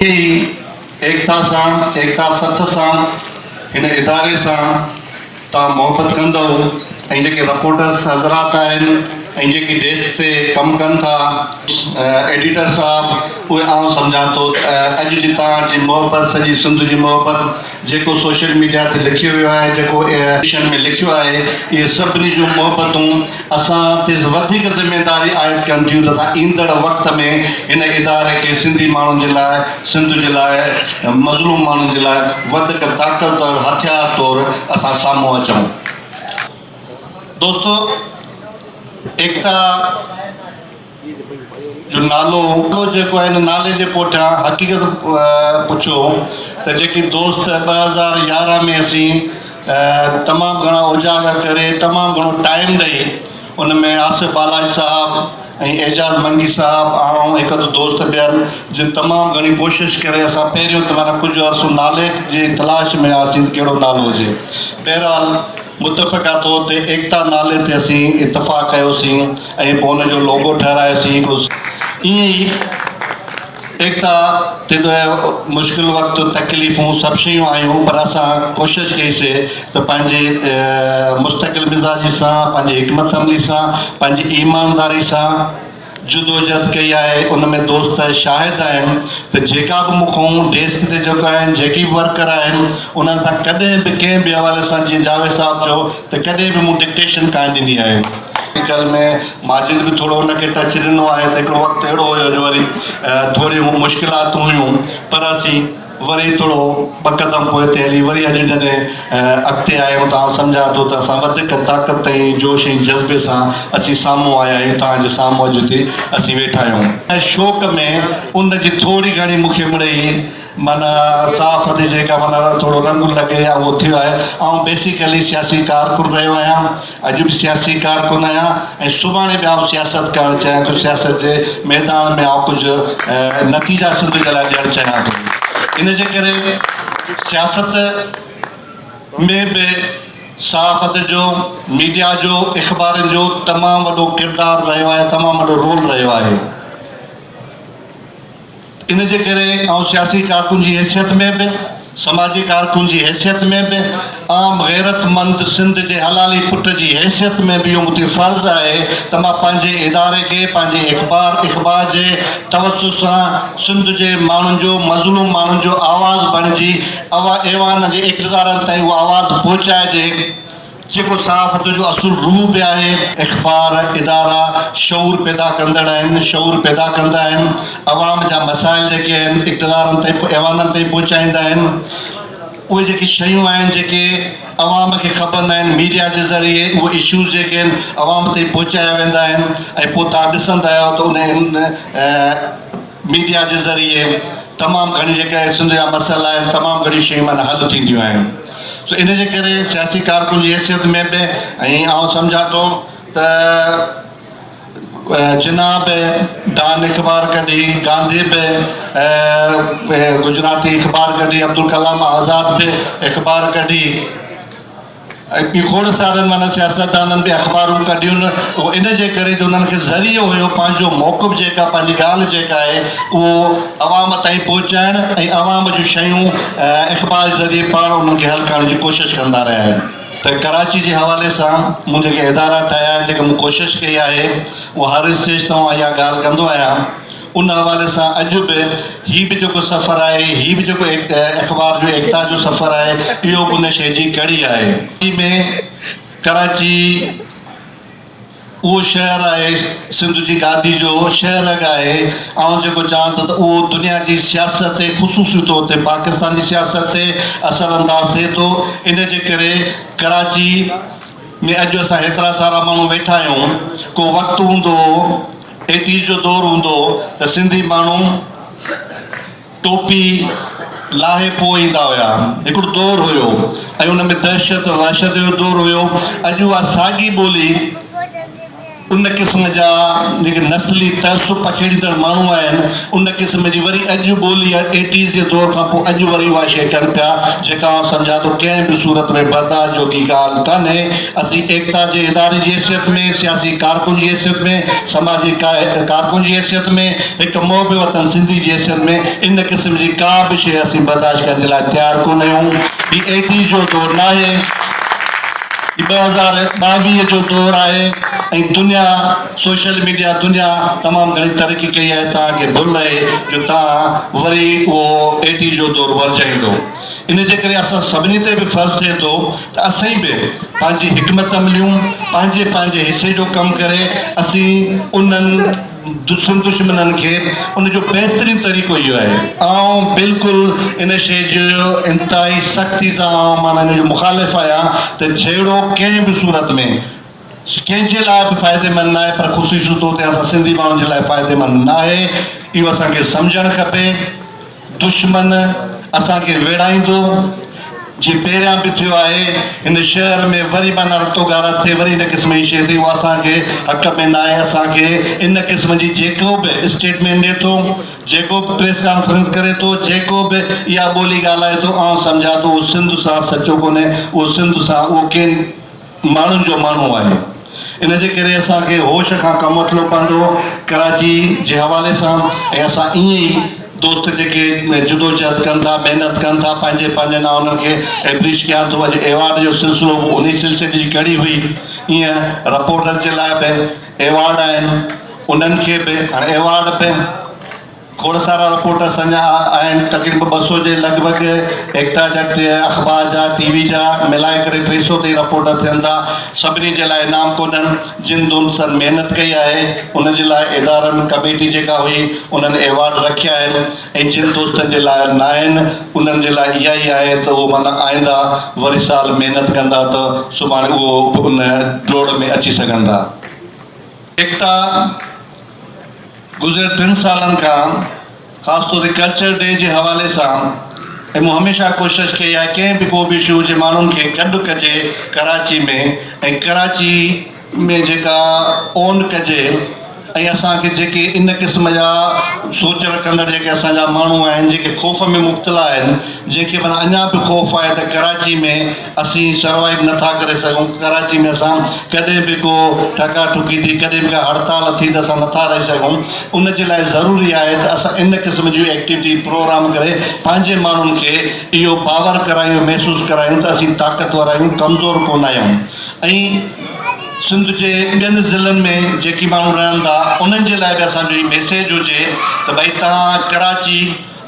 ائين ئي ايڪتا سان، ايڪتا سٿ سان، هن اداري سان توهان محبت ڪندؤ ۽ جيڪي رپورٽرس حضرات آهن ۽ جيڪي ڊيسڪ تي ڪم ڪن ٿا ايڊيٽر صاحب اهي آئون سمجهان ٿو ته اڄ جي توهان جي محبت سڄي سنڌ جي محبت جيڪو سوشل ميڊيا تي لکيو ويو آهي جيڪو ايڊيشن ۾ لکيو آهي اهي سڀني جون محبتون اسان تي وڌيڪ ذميداري عائد ڪن ٿيون ته اسان ايندڙ وقت ۾ هن اداري کي سنڌي ماڻهن جي لاء سنڌ جي لاء مظلوم ماڻهن جي لاء وڌيڪ طاقتور هٿيار طور اسان سامهون اچون. دوستو ايڪتا جو نالو جيڪو آهي ان نالي جي پوٺيان حقيقت پڇو ته جيڪي دوست 2011 ۾ اسين تمام گهڻا اجاگر ڪري تمام گهڻو ٽائيم ڏئي ان ۾ آصف بالاچ صاحب ۽ اعجاز منگي صاحب آئون هڪ اڌ دوست ٻين جن تمام گهڻي ڪوشش ڪري اسان پهريون ته معنيٰ ڪجهه عرصو نالي جي تلاش ۾ هئاسين ته ڪهڙو نالو هجي بهرحال متفقه طور تي ايڪتا نالي تي اسين اتفاق ڪيوسين ۽ پوء ان جو لوگو ٺهرايوسين هڪڙو ائين ئي ايڪتا تي ته مشڪل وقت تڪليفون سڀ شيون آيون پر اسان ڪوشش ڪئي سي ته پنهنجي مستقل مزاجي سان پنهنجي حڪمت عملي سان پنهنجي ايمانداري سان جدوجهد ڪئي آهي ان ۾ دوست شاهد آهن ته جيڪا به مون کان ڊيسڪ تي جيڪا آهن جيڪي به ورڪر آهن انهن سان ڪڏهن به ڪنهن به حوالي سان جيئن جاويد صاحب چيو ته ڪڏهن به مون ڊڪٽيشن ڪانه ڏني آهي. ڪل ۾ ماجد به ٿورو ان کي ٽچ ڏنو آهي ته هڪڙو وقت اهڙو هيو جو وري ٿوريون مشڪلاتون هيون پر اسين وري ٿورو ٻه قدم پوئتي هلي وري اڄ جڏهن اڳتي آيا آهيون ته آئون سمجهان ٿو ته اسان وڌيڪ طاقت ۽ جوش ۽ جذبي سان اسين سامهون آيا آهيون توهان جي سامهون اڄ هتي اسين ويٺا آهيون. شوق ۾ ان جي ٿوري گهڻي مون کي مڙئي معنيٰ صحافت جي جيڪا معنيٰ ٿورو رنگ لڳي يا اهو ٿيو آهي. آئون بيسيڪلي سياسي ڪارڪن رهيو آهيان. اڄ به سياسي ڪارڪن آهيان ۽ سڀاڻي به آئون سياست ڪرڻ چاهيان ٿو، سياست جي ميدان ۾ آئون ڪجهه نتيجا سنڌ جي لاء ڏيڻ چاهيان ٿو. ان جي ڪري سياست ۾ به صحافت جو، ميڊيا جو، اخبارن جو تمام وڏو ڪردار رهيو آهي، تمام وڏو رول رهيو آهي. ان جي ڪري آئون سياسي ڪارڪن جي حيثيت ۾ به، سماجي ڪارڪن جي حيثيت ۾ به، عام غيرتمند سنڌ جي حلالي پٽ جي حيثيت ۾ به اهو مون تي فرض آهي ته مان پنهنجي اداري کي، پنهنجي اخبار اخبار جي توسط سان سنڌ جي ماڻهن جو، مظلوم ماڻهن جو آواز بڻجي ايوان جي اقتدارن تائين اهو آواز پهچائجي. جيڪو صحافت جو اصل روح به آهي. اخبار، ادارا شعور پيدا ڪندڙ آهن، شعور پيدا ڪندا آهن، عوام جا مسائل جيڪي آهن اقتدارن تائين ايوانن تائين پهچائيندا آهن، اهي جيڪي شيون آهن جيڪي عوام کي خبر نه آهن ميڊيا جي ذريعي اهي اشوز جيڪي آهن عوام تائين پهچايا ويندا آهن ۽ پوء توهان ڏسندا آهيو ته انهن ميڊيا جي ذريعي تمام گهڻيون جيڪي سنڌ جا مسئلا آهن تمام گهڻيون شيون معنيٰ حل ٿينديون آهن سو ان جي ڪري سياسي ڪارڪن جي حيثيت ۾ به ۽ آئون سمجهان ٿو ته جناح به ڊان اخبار ڪڍي گانڌي به گجراتي اخبار ڪڍي عبدالڪلام آزاد به اخبار ڪڍي ۽ ٻي کوڙ سارن معنيٰ سياستدانن به اخبارون ڪڍيون اهو ان جي ڪري جو انهن کي ذريعو هيو پنهنجو موقف جيڪا پنهنجي ڳالهه جيڪا آهي اهو عوام تائين پهچائڻ ۽ عوام جون شيون اخبار جي ذريعي پاڻ انهن کي حل ڪرڻ جي ڪوشش ڪندا رهيا آهن ته ڪراچي جي حوالي سان مون جيڪي ادارا ٺاهيا آهن جيڪا مون ڪوشش ڪئي آهي اها هر اسٽيج تان آئون اها ڳالهه ڪندو آهيان ان حوالي سان اڄ به هي به جيڪو سفر آهي، هي به جيڪو اخبار جو ايڪتا جو سفر آهي، اهو به ان شيء جي ڪڙي آهي. ۾ ڪراچي اهو شهر آهي، سنڌ جي گادي جو شهر رڳ آهي. آئون جيڪو چوان ٿو ته اهو دنيا جي سياست تي خصوصي طور تي پاڪستان جي سياست تي اثر انداز ٿئي ٿو. ان جي ڪري ڪراچي ۾ اڄ اسان هيترا سارا ماڻهو ويٺا آهيون، ڪو وقت هوندو هو، ايٽيز جو دور هوندو هو ته سنڌي ماڻهو ٽوپي لاهي پوء ايندا هيا. هڪڙو دور هيو ۽ ان ۾ دهشت وحشت جو دور هيو. اڄ اها ساڳي ٻولي ان قسم جا جيڪي نسلي تعصب پکيڙيندڙ ماڻهو آهن ان قسم جي وري اڄ ٻولي ايٽيز جي دور کان پوء اڄ وري اها شيء ڪن پيا جيڪا آئون سمجهان ٿو ڪنهن به صورت ۾ برداشت جوڳي ڳالهه ڪانهي. اسين ايڪتا جي اداري جي حيثيت ۾ سياسي ڪارڪن جي حيثيت ۾ سماجي ڪارڪن جي حيثيت ۾ هڪ محب وطن سنڌي جي حيثيت ۾ ان قسم جي ڪا به شيء اسين برداشت ڪرڻ جي لاء تيار ڪونه آهيون. هي ايٽيز جو دور ناهي. هي 2022 جو دور آهي ۽ دنيا سوشل ميڊيا دنيا تمام گهڻي ترقي ڪئي آهي توهان کي ڀل آهي جو توهان وري اهو ايٽي جو دور ورجائيندو ان جي ڪري اسان سڀني تي به فرض ٿئي ٿو ته اسين به پنهنجي حڪمت عمليون پنهنجي پنهنجي حصي جو ڪم ڪري اسين انهن دشمنن کي ان جو بهترين طريقو اهو آهي. آئون بلڪل ان شيء جو انتهائي سختي سان آئون معنيٰ ان جو مخالف آهيان ته جهيڙو ڪنهن به صورت ۾ ڪنهن جي لاء به فائديمند ناهي پر خصوصي طور تي اسان سنڌي ماڻهن جي لاء فائديمند ناهي اهو اسان کي سمجهڻ کپي. دشمن اسان کي ويڙهائيندو، جيئن پهريان به ٿيو آهي، هن شهر ۾ وري معنيٰ رتو گارا ٿئي وري ان قسم جي شيء ٿئي اها اسان کي حق ۾ ناهي، اسان کي ان قسم جي جيڪو به اسٽيٽمينٽ ڏي ٿو، جيڪو به پريس ڪانفرنس ڪري ٿو، جيڪو به اها ٻولي ڳالهائي ٿو، آئون سمجهان ٿو اهو سنڌ سان سچو ڪونهي، اهو سنڌ سان اهو ڪنهن. ماڻهن جو ماڻهو آهي ان جي ڪري اسان کي هوش کان ڪم وٺڻو پوندو ڪراچي جي حوالي سان ۽ اسان ائين ئي دوست جيڪي جدوجهد ڪن ٿا محنت ڪن ٿا پنهنجي پنهنجن آئون انهن کي ايپريش ڪيان ٿو اڄ ايوارڊ جو سلسلو به انهي سلسلي جي ڪڙي هئي ائين رپورٽرز جي لاء به ايوارڊ آهن انهن کي به هاڻي ايوارڊ به کوڙ سارا رپورٽ اسان جا آهن تقريبن 200 جي لڳ ڀڳ ايڪتا جا اخبار جا ٽي وي جا ملائي ڪري 300 تائين رپورٽ ٿين ٿا سڀني جي لاء انعام ڪونهن جن دوستن محنت ڪئي آهي انهن جي لاء ادارن ڪميٽي جيڪا هئي انهن ايوارڊ رکيا آهن ۽ جن دوستن جي لاء ناهن انهن جي لاء اها ئي آهي ته اهو معنيٰ آئنده وري سال محنت ڪندا ته سڀاڻي اهو به ان ڊوڙ ۾ اچي سگهندا. ايڪتا گذريل ٽن سالن کان خاص طور تي ڪلچر ڊي جي حوالي سان ۽ مون هميشه ڪوشش ڪئي آهي ڪنهن به ڪو به اشو هجي ماڻهن کي گڏ ڪجي ڪراچي ۾ ۽ ڪراچي ۾ جيڪا اون ڪجي ۽ اسان کي جيڪي ان قسم جا سوچ رکندڙ جيڪي اسان جا ماڻهو آهن جيڪي خوف ۾ مبتلا آهن جنهن کي معنيٰ اڃا به خوف آهي ته ڪراچي ۾ اسين سروائيو نه ٿا ڪري سگهون، ڪراچي ۾ اسان ڪڏهن به ڪو ٺڪا ٺڪي ٿي، ڪڏهن به ڪا هڙتال ٿي ته اسان نه ٿا رهي سگهون، ان جي لاء ضروري آهي ته اسان ان قسم جون ايڪٽيوٽي پروگرام ڪري پنهنجي ماڻهن کي اهو باور ڪرايون محسوس ڪرايون ته اسين طاقتور آهيون ڪمزور ڪونه آهيون ۽ سنڌ جي ٻين ضلعن ۾ جيڪي ماڻهو رهن ٿا انهن جي لاء به اسان جو هي ميسيج هجي ته ڀئي توهان ڪراچي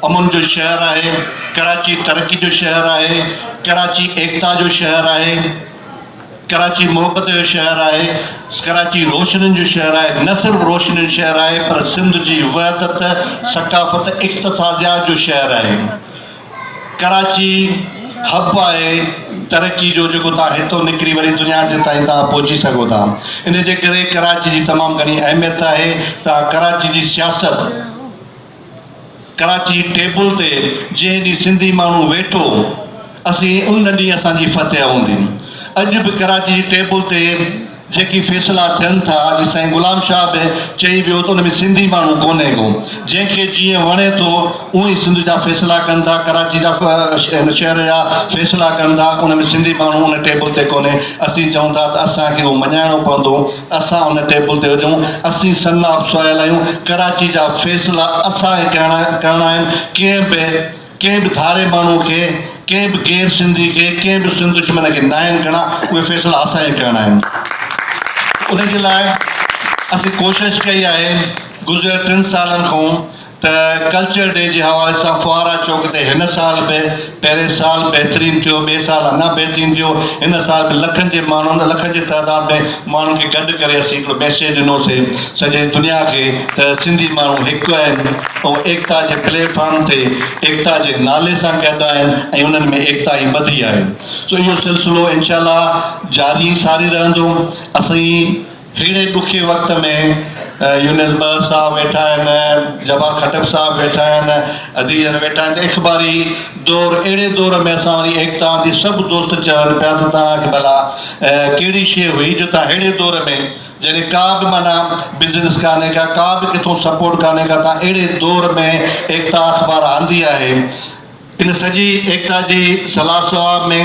امن جو شهر آهي، ڪراچي ترقي جو شهر آهي، ڪراچي ايڪتا جو شهر آهي، ڪراچي محبت جو شهر آهي، ڪراچي روشنين جو شهر آهي، نه صرف روشنين جو شهر آهي پر سنڌ جي وحدت، ثقافت، اقتصاديات جو شهر آهي. ڪراچي حب آهي ترقي جو جيڪو تان هتو نڪري وري دنيا جي تائين تان پهچي سگهو ٿا. ان جي ڪري ڪراچي جي تمام گهڻي اهميت آهي. تان ڪراچي جي سياست. ڪراچي ٽيبل تي جنهن ڏينهن سنڌي ماڻهو ويٺو اسين ان ڏينهن اسان جي فتح هوندي. اڄ به ڪراچي جي ٽيبل تي جيڪي فيصلا ٿين ٿا اڄ سائين غلام شاهه به چئي ويو ته ان ۾ سنڌي ماڻهو ڪونهي ڪو جنهن کي جيئن وڻي ٿو اونئن ئي سنڌ جا فيصلا ڪن ٿا ڪراچي جا هن شهر جا فيصلا ڪن ٿا ان ۾ سنڌي ماڻهو ان ٽيبل تي ڪونهي اسين چئون ٿا ته اسان کي اهو مڃائڻو پوندو اسان ان ٽيبل تي هجون، اسين سن آف سوائل آهيون، ڪراچي جا فيصلا اسان کي ڪرڻا آهن، ڪنهن به ڪنهن به ڌاري ماڻهو کي، ڪنهن به غير سنڌي کي، ڪنهن به سنڌ دشمن کي ناهن ڪرڻا، اهي فيصلا اسان کي ڪرڻا آهن. ان جي لاء اسين ڪوشش ڪئي آهي گذريل ٽن سالن کان ته ڪلچر ڊي جي حوالي سان ڦوهارا چوڪ تي هن سال به پهرين سال بهترين ٿيو ٻئي سال اڃا بهترين ٿيو هن سال به لکن جي ماڻهن لکن جي تعداد ۾ ماڻهن کي گڏ ڪري اسين هڪڙو ميسيج ڏنوسي سڄي دنيا کي ته سنڌي ماڻهو هڪ آهن ۽ ايڪتا جي پليٽ فارم تي ايڪتا جي نالي سان گڏ آهن ۽ انهن ۾ ايڪتا ئي ٻڌي آهي سو اهو سلسلو انشاء الله جاري ساري رهندو اسين ههڙي ڏکي وقت ۾ يونس بحر صاحب ويٺا آهن، جبار خٽڪ صاحب ويٺا آهن، عزيزن ويٺا آهن ته اخباري دور اهڙي دور ۾ اسان وري ايڪتا آندي سڀ دوست چون پيا ته توهان کي ڀلا ڪهڙي شيء هئي جو توهان ههڙي دور ۾ جڏهن ڪا به معنيٰ بزنس ڪانهي ڪا، ڪا به ڪٿون سپورٽ ڪانهي ڪا تان اهڙي دور ۾ ايڪتا اخبار آندي آهي. ان سڄي ايڪتا جي صلاح ثواب ۾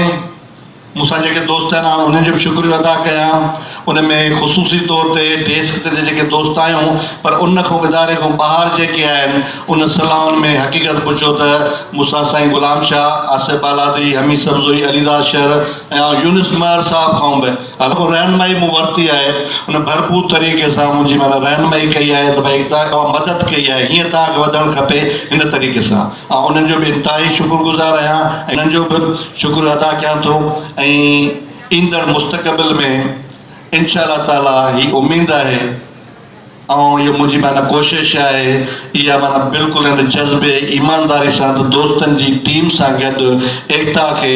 مون سان جيڪي دوست آهن آئون انهن جو به شڪريو ادا ڪيان ان ۾ خصوصي طور تي ڊيسڪ تي جيڪي دوست آهيون پر ان کان اداري کان ٻاهر جيڪي آهن ان صلاحن ۾ حقيقت پڇو ته مون سان سائين غلام شاهه، آصف بالادي، حميد سبزوئي، علي داد شر ۽ آئون يونس مهر صاحب کان به حالانڪه رهنمائي مون ورتي آهي ان ڀرپور طريقي سان منهنجي معنيٰ رهنمائي ڪئي آهي ته ڀائي توهان مدد ڪئي آهي هيئن توهان کي وڌڻ کپي هن طريقي سان آئون انهن جو به انتهائي شڪر گذار آهيان ۽ انهن جو به شڪر ادا ڪيان ٿو ۽ ايندڙ مستقبل ۾ انشاء الله تعاليٰ هي اميد آهي ۽ اهو منهنجي معنيٰ ڪوشش آهي اها معنيٰ بلڪل هن جذبي ايمانداري سان ته دوستن جي ٽيم سان گڏ ايڪتا کي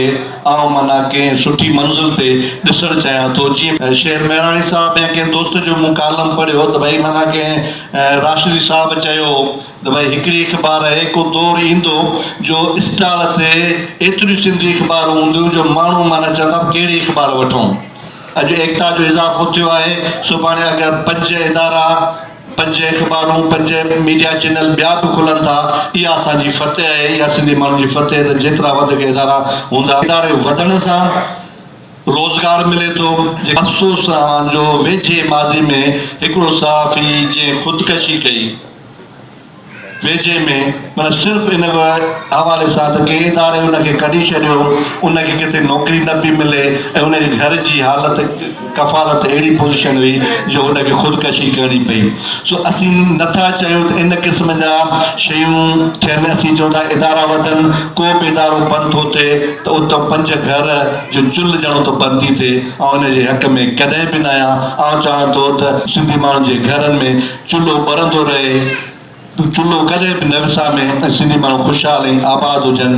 آئون معنيٰ ڪنهن سٺي منزل تي ڏسڻ چاهيان ٿو جيئن شير مهراڻي صاحب يا ڪنهن دوست جو مون ڪالم پڙهيو ته ڀئي معنيٰ ڪنهن راشدي صاحب چيو ته ڀئي هڪڙي اخبار آهي ڪو دور ايندو جو اسٽال تي ايتريون سنڌي اخبارون هونديون جو ماڻهو معنيٰ چوندا ته ڪهڙي اخبار وٺون. اڄ ايڪتا جو اضافو ٿيو آهي، سڀاڻي اگر پنج ادارا، پنج اخبارون، پنج ميڊيا چينل ٻيا به کلن ٿا، اها اسان جي فتح آهي، اها سنڌي ماڻهن جي فتح آهي ته جيترا وڌيڪ ادارا هوندا، اداري وڌڻ سان روزگار ملي ٿو، افسوس سان جو ويجهي ماضي ۾ هڪڙو صحافي جنهن خودڪشي ڪئي، ويجهي ۾ معنيٰ صرف ان حوالي سان ته ڪنهن اداري ان کي ڪڍي ڇڏيو، ان کي ڪٿي نوڪري نه پئي ملي ۽ ان جي گهر جي حالت ڪفالت اهڙي پوزيشن هئي جو ان کي خودڪشي ڪرڻي پئي. سو اسين نه ٿا چاهيون ته ان قسم جا شيون ٿين، اسين چئون ٿا ادارا وڌن، ڪو به ادارو بند ٿو ٿئي ته اتان پنج گهر جو چلهه ڄڻو ته بند ٿي ٿئي، آئون ان جي حق ۾ ڪڏهن به نه آهيان، آئون چاهيان ٿو ته سنڌي ماڻهن جي گهرن ۾ چلهو ٻرندو رهي، چلهو ڪڏهن به نه وسامي ۽ سنڌي ماڻهو خوشحال ۽ آباد هجن.